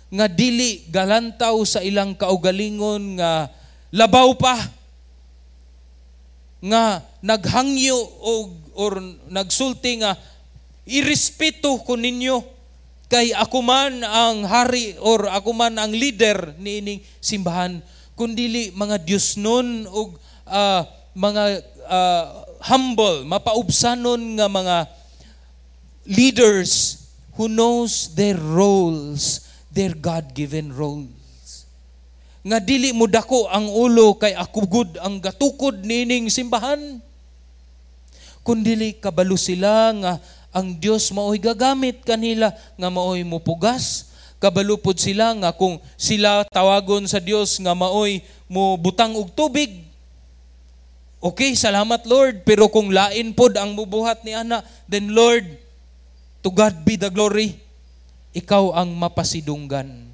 nga dili galantaw sa ilang kaugalingon nga labaw pa, nga naghangyo og or nagsulti nga irespeto ko ninyo kay ako man ang hari or ako man ang leader niining simbahan, kundili mga Dios nun og mga humble, mapaubsanon nga mga leaders who knows their roles, their God-given roles. Nga dili mo dako ang ulo kay ako gud ang gatukod nining simbahan. Kundili kabalo sila nga ang Dios maoy gagamit kanila nga maoy mupugas. Kabalo pod sila nga kung sila tawagon sa Dios nga maoy mo butang og tubig, okay, salamat, Lord. Pero kung lain pod ang mubuhat ni ana, then Lord, to God be the glory. Ikaw ang mapasidunggan.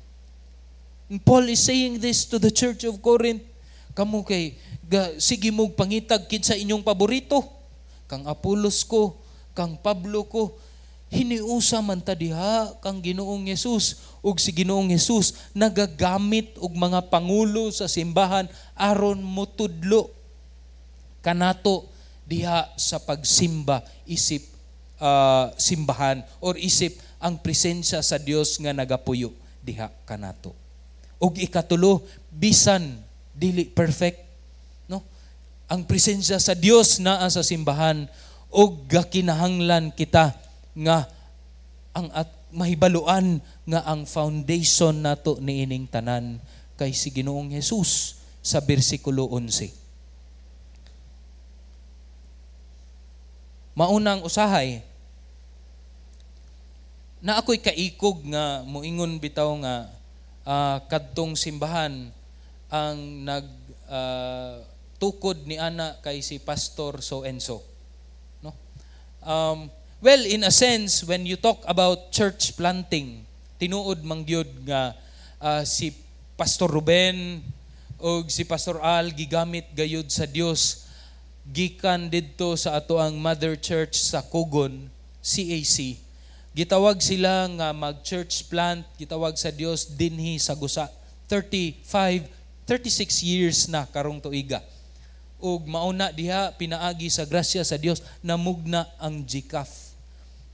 And Paul is saying this to the church of Corinth. Kamo kay ga, sige mong pangitag kinsa inyong paborito. Kang Apolos ko, kang Pablo ko, hiniusa man ta diha kang Ginoong Hesus, ug si Ginoong Hesus nagagamit og mga pangulo sa simbahan aron motudlo kanato diha sa pagsimba isip simbahan or isip ang presensya sa Dios nga nagapuyo diha kanato. Ug ikatulo, bisan dili perfect, no? Ang presensya sa Dios naa sa simbahan ug gakinahanglan kita nga ang at mahibaluan nga ang foundation nato niining tanan kay si Ginoong Hesus sa bersikulo 11. Maunang usahay na ako'y kaikog nga moingon bitaw nga kadtong simbahan ang nag tukod ni ana kay si Pastor so and so, no? Well, in a sense, when you talk about church planting, tinuod man gyud nga si Pastor Ruben og si Pastor Al gigamit gayud sa Dios gikan didto sa ato ang mother church sa Cogon, CAC. Gitawag sila nga mag-church plant, gitawag sa Dios dinhi sa Gusa. 35, 36 years na karong tuiga. Ug mauna diha pinaagi sa grasya sa Dios namugna ang GCAF.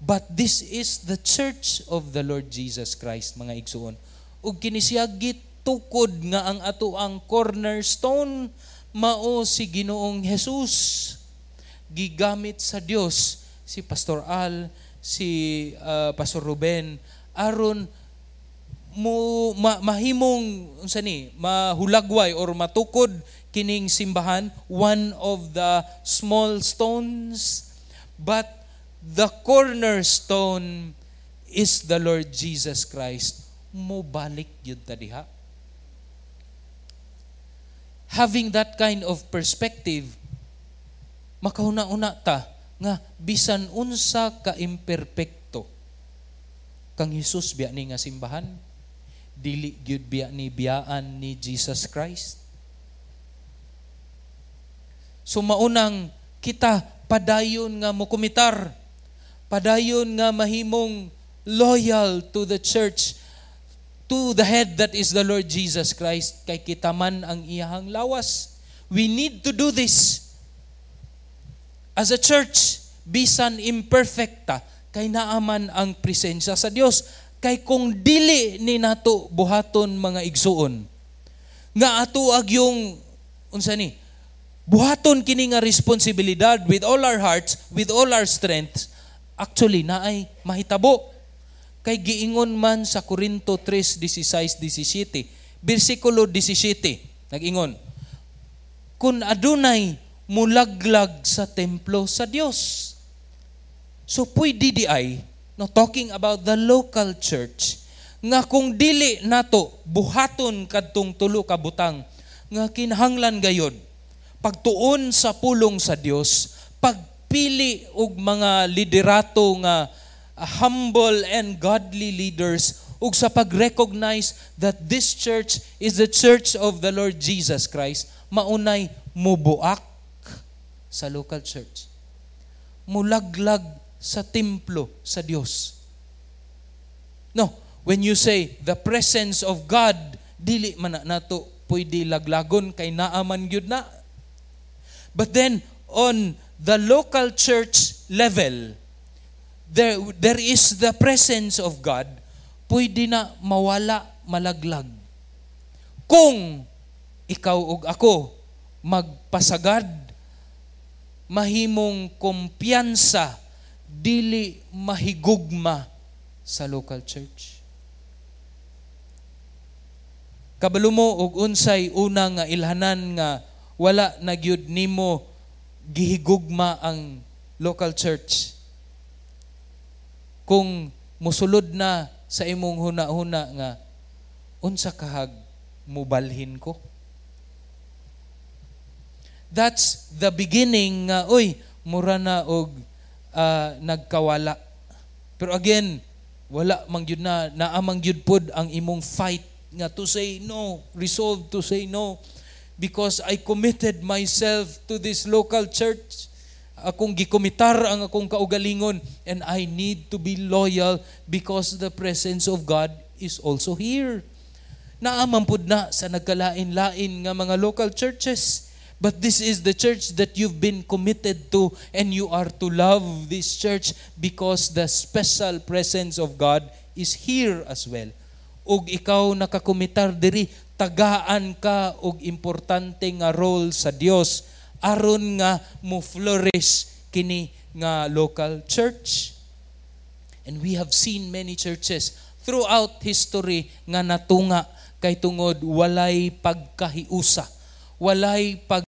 But this is the church of the Lord Jesus Christ, mga igsuon. Ug kini siya gitukod nga ang ato ang cornerstone mao si Ginoong Jesus. Gigamit sa Dios si Pastor Al, si Pastor Ruben aron mo mahimong unsa ni mahulagway or matukod kining simbahan, one of the small stones, but the cornerstone is the Lord Jesus Christ. Mo balik gyud ta diha. Having that kind of perspective, makahuna-una ta nga bisan unsa ka imperpekto kang Hesus biya ni nga simbahan, dili gyud biya ni biyaan ni Jesus Christ. So maunang kita padayon nga mokomitar, padayon nga mahimong loyal to the church, to the head that is the Lord Jesus Christ, kay kita man ang iyahang lawas. We need to do this. As a church, bisan imperfecta, kay naaman ang presensya sa Dios. Kay kung dili ni nato buhaton, mga igsuon, nga ato agyong unsa ni buhaton kini nga responsibilidad with all our hearts, with all our strength, actually naay mahitabo. Kay giingon man sa Korinto 3:16 17, bersikulo 17, nag-ingon, "Kung adunay mulaglag sa templo sa Dios." So pwede di ay, no, talking about the local church, nga kung dili nato buhaton kadtong tulo ka butang nga kinahanglan gayod: pagtuon sa pulong sa Dios, pagpili og mga liderato nga humble and godly leaders, ug sa pag-recognize that this church is the church of the Lord Jesus Christ, maunay mubuak sa local church. Mulaglag sa templo sa Dios. No, when you say the presence of God, dili man na nato pwede laglagon kay naa man gyud na. But then on the local church level, there is the presence of God, pwede na mawala, malaglag. Kung ikaw ug ako magpasagad, mahimong kumpiyansa, dili mahigugma sa local church. Kabalo mo og unsay una nga ilhanan nga wala na gyud nimo gihigugma ang local church? Kung musulod na sa imong huna-huna nga unsa kahag mubalhin ko. That's the beginning nga, uy, mura na og nagkawala. Pero again, wala man gyud na, naa man gyud pod ang imong fight nga to say no, resolve to say no because I committed myself to this local church. Akong gikomitar ang akong kaugalingon and I need to be loyal because the presence of God is also here. Naa man pud na sa nagkalain-lain nga mga local churches. But this is the church that you've been committed to and you are to love this church because the special presence of God is here as well. Ug ikaw nakakomitar diri, tagaan ka og importante nga role sa Dios aron nga mo flourish kini nga local church. And we have seen many churches throughout history nga natunga kay tungod walay pagkahiusa, walay pag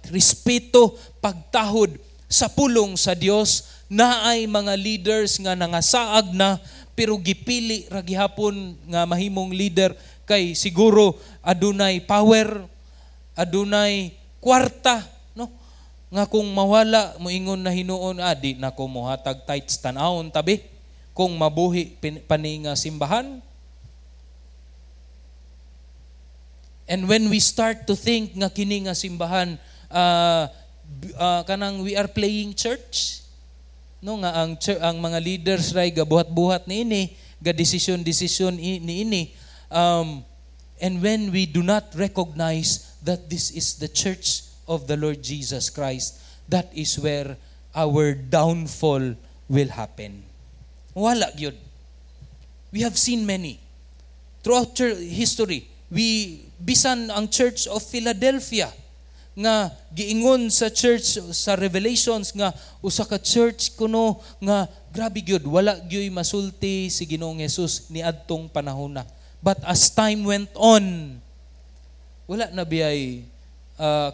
respeto, pagtahod sa pulong sa Dios. Naay mga leaders nga nangasaag na pero gipili ra gihapon nga mahimong leader kay siguro adunay power, adunay kwarta, no? Nga kung mawala, moingon na hinuon, "Ah, di na ko mohatag tithes, tan-awon tabi kung mabuhi pani nga simbahan." And when we start to think nga kini nga simbahan, kanang we are playing church, no, nga ang mga leaders ray gabuhat-buhat niini, ga desisyon-desisyon niini, and when we do not recognize that this is the church of the Lord Jesus Christ, that is where our downfall will happen. Wala gyud. We have seen many throughout history. We bisan ang Church of Philadelphia nga giingon sa church sa Revelations nga usa ka church kuno nga grabe gyud, wala gyud masulti si Ginoong Jesus niadtong panahona. But as time went on, wala na biyay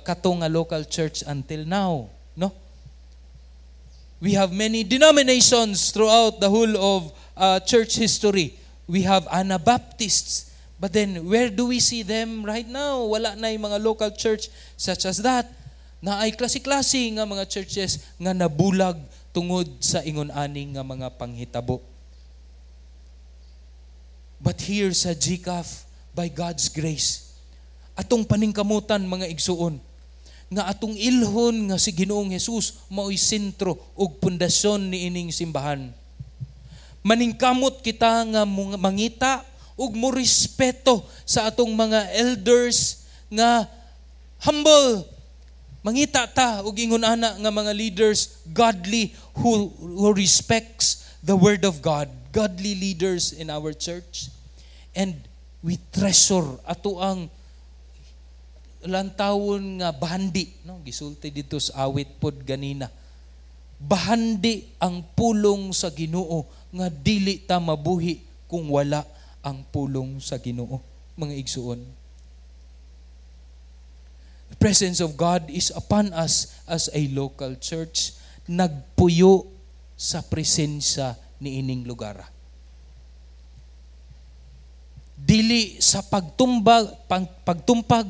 kato nga local church until now, no? We have many denominations throughout the whole of church history. We have Anabaptists. But then, where do we see them right now? Wala na yung mga local church such as that. Na ay klase-klase nga mga churches nga nabulag tungod sa ingon-ani nga mga panghitabo. But here sa GCAF, by God's grace, atong paningkamutan, mga igsuon, nga atong ilhon nga si Ginoong Jesus mao'y sentro ug pundasyon niining simbahan. Maningkamot kita nga mangita ug mo respeto sa atong mga elders nga humble. Mangita ta og ingon ana nga mga leaders, godly, who respects the word of God. godly leaders in our church and we treasure ato ang lantawon nga bahandi, no? Gisulti dito sa awit pod ganina, bahandi ang pulong sa Ginoo, nga dili ta mabuhi kung wala ang pulong sa Ginoo, mga igsuon. The presence of God is upon us as a local church. Nagpuyo sa presensya niining lugar. Dili sa pagtumbag, pagtumpag,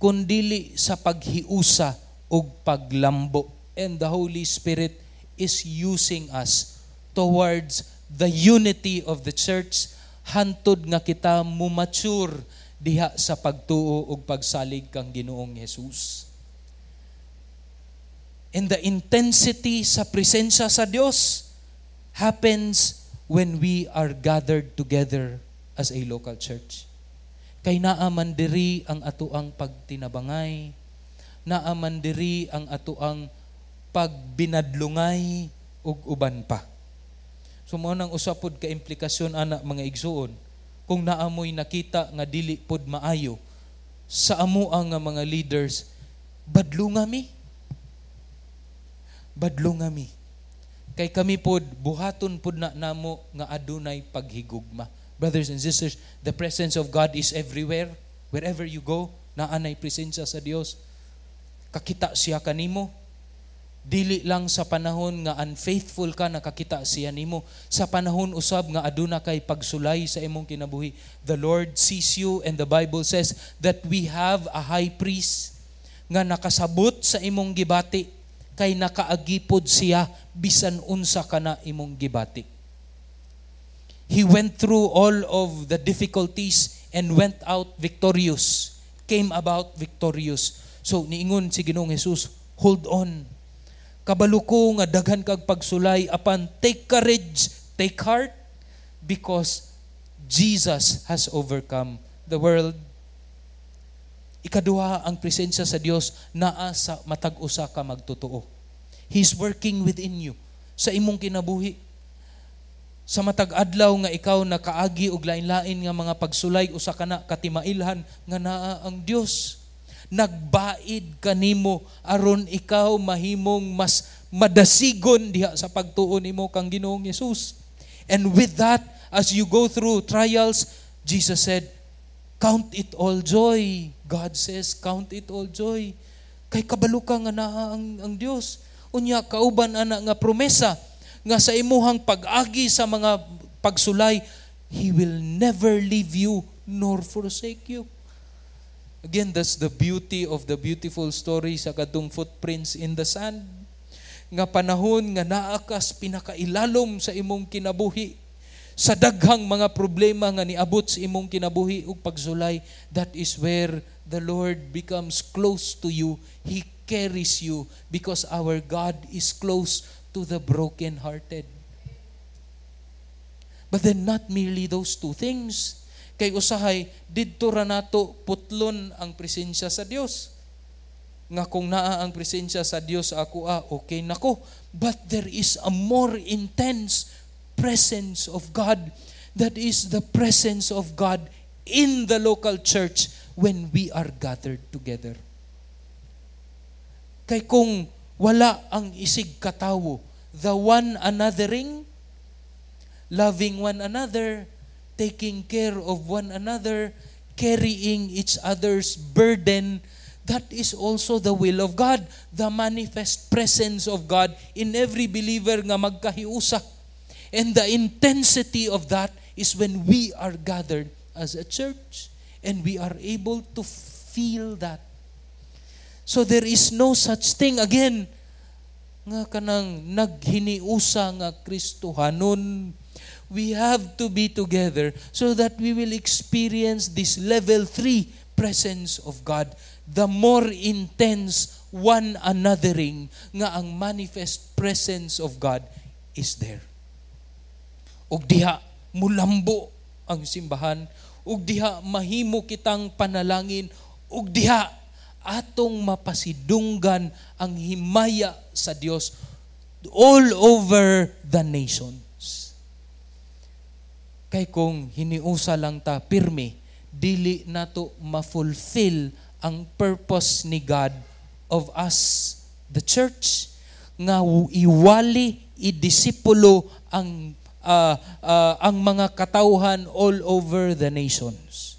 kundili sa paghiusa ug paglambo. And the Holy Spirit is using us towards the unity of the church hantod nga kita mumature diha sa pagtuo ug pagsalig kang Ginoong Jesus. And the intensity sa presensya sa Dios happens when we are gathered together as a local church. Kay naa man diri ang atoang pagtinabangay, naa man diri ang atoang pagbinadlungay ug uban pa. So mao nang usa pod ka implikasyon ana, mga igsuon, kung naa moy nakita nga dili pod maayo sa amo ang nga mga leaders, badlunga mi. Badlunga mi. Kay kami pod buhaton pod na namo nga adunay paghigugma. Brothers and sisters, the presence of God is everywhere. Wherever you go, naa nay presensya sa Dios. Kakita siya kanimo. Dili lang sa panahon nga unfaithful ka nakakita siya nimo. Sa panahon usab nga aduna kay pagsulay sa imong kinabuhi, the Lord sees you, and the Bible says that we have a high priest nga nakasabot sa imong gibati, kay nakaagipod siya bisan unsa kana imong gibati. He went through all of the difficulties and went out victorious. Came about victorious. So niingon si Ginoong Jesus, "Hold on. Kabalo ko nga daghan kag pagsulay, apan take courage, take heart, because Jesus has overcome the world." Ikaduha, ang presensya sa Dios naa sa matag usa ka magtotoo. He's working within you sa imong kinabuhi. Sa matag adlaw nga ikaw nakaagi og lain-lain nga mga pagsulay, usa ka na katimailhan nga naa ang Dios. Nagbaid kanimo aron ikaw mahimong mas madasigon diha sa pagtuo nimo kang Ginoong Hesus. And with that, as you go through trials, Jesus said, "Count it all joy." God says, "Count it all joy." Kay kabalo ka nga naa ang Dios. Unya kauban ana nga promesa nga sa imuhang pag-agi sa mga pagsulay, He will never leave you nor forsake you. Again, that's the beauty of the beautiful story sa katong footprints in the sand. Nga panahon nga naa kas pinakailalom sa imong kinabuhi, sa daghang mga problema nga niabot sa imong kinabuhi ug pagsulay, that is where the Lord becomes close to you. He carries you because our God is close to the broken-hearted. But then not merely those two things. Kay usahay, didto ra nato putlon ang presensya sa Dios. Nga kung naa ang presensya sa Dios ako, ah, okay nako. But there is a more intense presence of God. That is the presence of God in the local church when we are gathered together. Kay kung wala ang isig katawo, the one anothering, loving one another, taking care of one another, carrying each other's burden, that is also the will of God, the manifest presence of God in every believer nga magkahiusa. And the intensity of that is when we are gathered as a church and we are able to feel that. So there is no such thing again nga kanang naghiniusa nga Kristohanon. We have to be together so that we will experience this level 3 presence of God, the more intense one anothering nga ang manifest presence of God is there. Ug diha mulambo ang simbahan, ug diha mahimo kitang panalangin, ug diha atong mapasidunggan ang himaya sa Dios all over the nations. Kay kung hiniusa lang ta pirmi, dili nato ma-fulfill ang purpose ni God of us, the church, nga iwali, idisipulo ang mga katawhan all over the nations.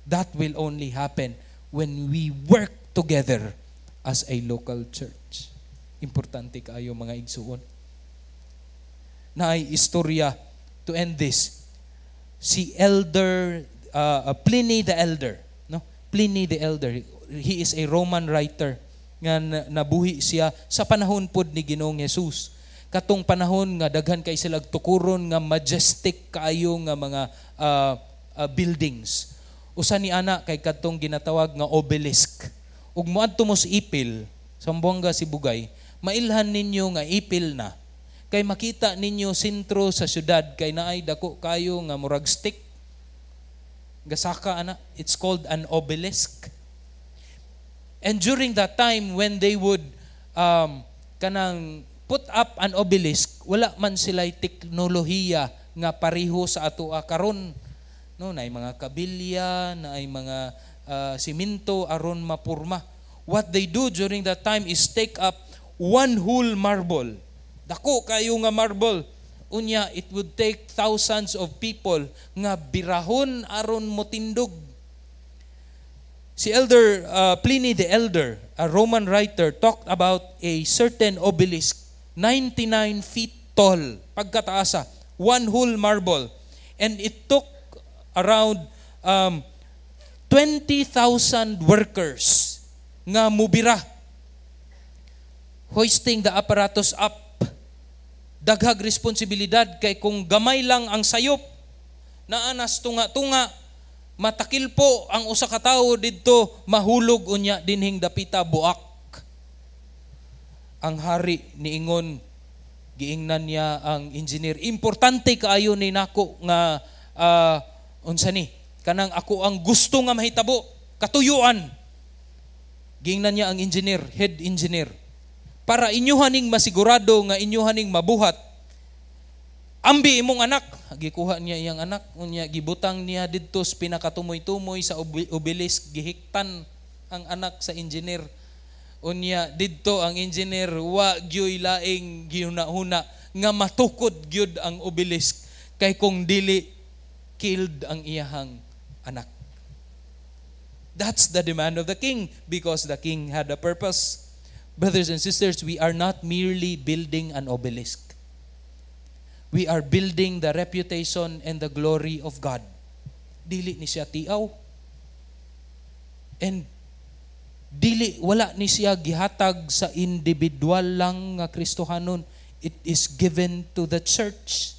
That will only happen when we work together as a local church. Importante kaayo, mga igsuon. Naay istorya to end this. Si Elder Pliny the Elder, no? Pliny the Elder, he is a Roman writer nga nabuhi siya sa panahon pod ni Ginoong Jesus. Katong panahon nga daghan kay sila tukuron nga majestic kaayo nga mga buildings. Usa ni ana kay kadtong ginatawag nga obelisk. Ug moadto mo sa Ipil, Zamboanga Sibugay, mailhan ninyo nga Ipil na. Kay makita ninyo sentro sa syudad kay naay dako kayo nga murag stick. Gasaka ana, it's called an obelisk. And during that time when they would kanang put up an obelisk, wala man sila teknolohiya nga pareho sa atoa karon. No, naay mga kabilya, naay mga simento aron mapurma. What they do during that time is take up one whole marble. Dako kayo nga marble. Unya, it would take thousands of people nga birahon aron motindog. Si Elder Pliny the Elder, a Roman writer, talked about a certain obelisk, 99 feet tall, pagkataasa, one whole marble. And it took around 20,000 workers nga mubira, hoisting the apparatus up. Daghag responsibilidad kay kung gamay lang ang sayop, naanas tunga-tunga, matakil po ang usa ka tawo didto, mahulog unya dinhing dapita, buak. Ang hari niingon, giingnan niya ang engineer, "Importante kaayo ni nako nga unsa ni kanang ako ang gusto nga mahitabo, katuyuan." Giingnan niya ang engineer, head engineer, "Para inyuha ning masigurado nga inyuha ning mabuhat, ambi imong anak." Gikuha niya iyang anak, unya gibutang niya didto sa pinakatumoy-tumoy sa obelisk, gihiktan ang anak sa engineer. Unya didto ang engineer wa gyoy laing gihuna-huna nga matukod gyud ang obelisk, kay kung dili, killed ang iyahang anak. That's the demand of the king because the king had a purpose. Brothers and sisters, we are not merely building an obelisk. We are building the reputation and the glory of God. Dili ni siya tiaw. And dili, wala ni siya gihatag sa individual lang nga Kristohanon. It is given to the church.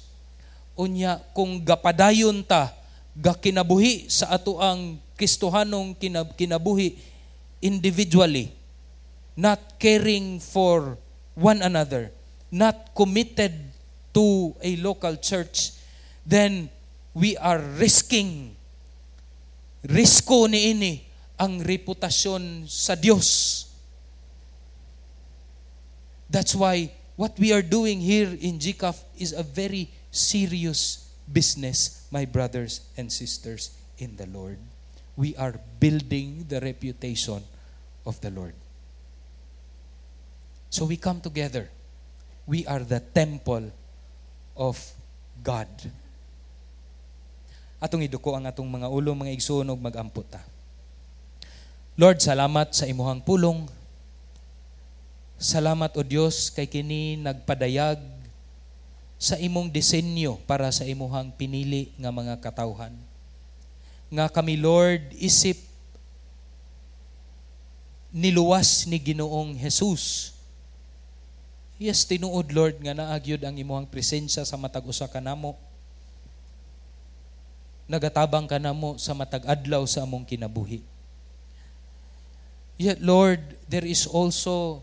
Unya kung gapadayon ta, gakinabuhi sa ato ang Kristohanong kinabuhi individually, not caring for one another, not committed to a local church, then we are risking, risko ni ini ang reputasyon sa Dios. That's why what we are doing here in GCAF is a very serious business, my brothers and sisters in the Lord. We are building the reputation of the Lord. So we come together. We are the temple of God. Atong iduko ang atong mga ulo, mga igsoon, ug mag-ampo ta. Lord, salamat sa imuhang pulong. Salamat, O Dios, kay kini nagpadayag sa imong disenyo para sa imuhang pinili nga mga katawhan. Nga kami, Lord, isip niluwas ni Ginoong Jesus. Yes, tinuod, Lord, nga naa gyud ang imuhang presensya sa matag usa kanamo. Nagatabang kanamo sa matag adlaw sa among kinabuhi. Yet, Lord, there is also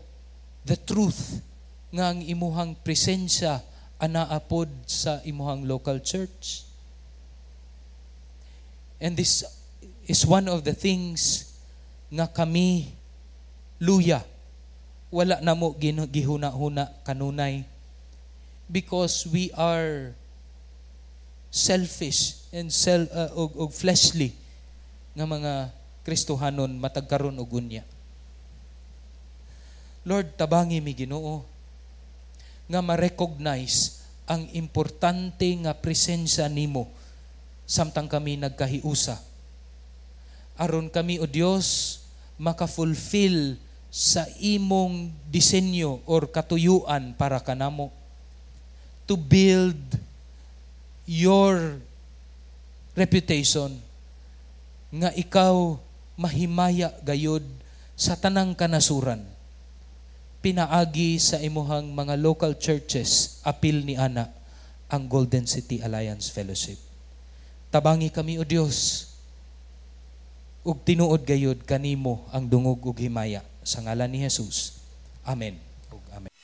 the truth nga ang imuhang presensya anaa pod sa imuhang local church. And this is one of the things nga kami luya wala na mo gihuna-huna kanunay because we are Selfish and og fleshly nga mga Kristohanon matag karon ug unya. Lord, tabangi mi, Ginoo, nga ma-recognize ang importante nga presensya nimo samtang kami nagkahiusa. Aron kami, O Dios, maka-fulfill sa imong disenyo or katuyuan para kanamo to build your reputation nga ikaw mahimaya gayud sa tanang kanasuran pinaagi sa imuhang mga local churches, apil ni ana ang Golden City Alliance Fellowship. Tabangi kami, O Dios, ug tinuod gayud kanimo ang dungog ug himaya sa ngalan ni Jesus. Amen. Ug amen.